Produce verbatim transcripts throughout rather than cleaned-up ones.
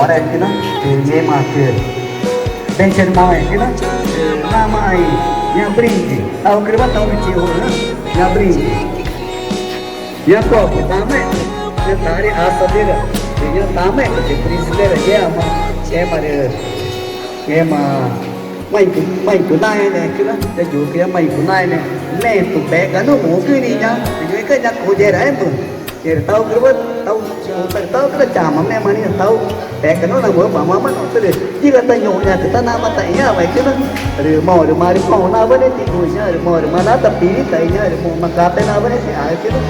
Ora kĩna, ngẽma kü, bexẽrü moxẽ kĩna, namaxã i ñaã brinde, taxacürüwa taxuchixü̃ na, ñaã brinde, ñaã copo, tamaxẽ, ñaã tarü asadera, ñaã tamaxẽ, frigideira, ngẽma, ngẽma rü, ngẽma, mãe cu, mãe cunaẽne cüna, ya yucü ya mãe cunaẽne, metro pexca̱x namaxã cüna i ñaã, ya yucü ya cuya̱xeraéma. Ngẽma rü taxacürüwa, taxu, taxucürüwa chama ngẽma nixĩ taxu, pexca̱x namaxã, pamaxã notürü, yiga ta ñuxãcü tanama ta ĩãwaẽ cüna, rü moxü̃ rü marü pãũ nawa ne tiguxü̃ i ñaã, rü moxü̃ rü marü na ta pirita i ñaã, rü moxü̃ ma cape nawa ne tiaxü̃ cüna.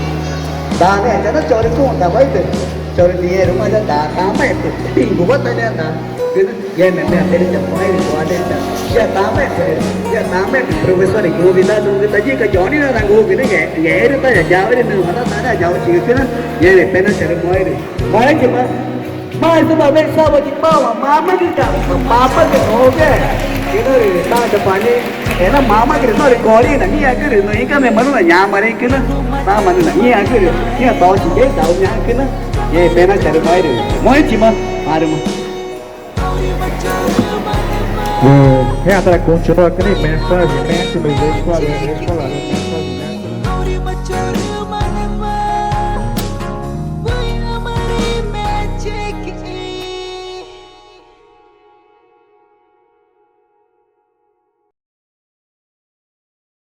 Danexẽcha na chorü cuxü̃ tawaidü, chorü dinheiruma ya daa, tamaxẽcü, pinguwa ta ñaã daa cüna. Ngẽma meã pexü̃ ya moxẽxü̃, ya tamaxẽcü, ya tamaxẽcü profesor i convidadogü ta yiga yone na nangugü nixĩ, ngẽxẽxü̃ ta ya yaxü̃ nüma na ta ya yaxuchixü̃ cüna. Ngẽma pexü̃ na charü moxẽxü̃, moxẽxü̃ma. Maxẽma wüxi sawa i pama, mamagü ga, papagü noxü̃gü, cüna rü taxa̱x chapaneẽgü, ena mamagü rü norü corina ngĩxãcü rü nüxĩcame marü nañamarẽxü̃ cüna, tama nüxü̃ nangĩxãcü rü ngĩxã tochigüxü̃ dau ñaxü̃ cüna. Ngẽma pexü̃ na charü moxẽxü̃, moxẽxü̃ma, marüma. Rü ngẽma tá continua cüna i mensagem, mensagem, escola, escola, mensagem.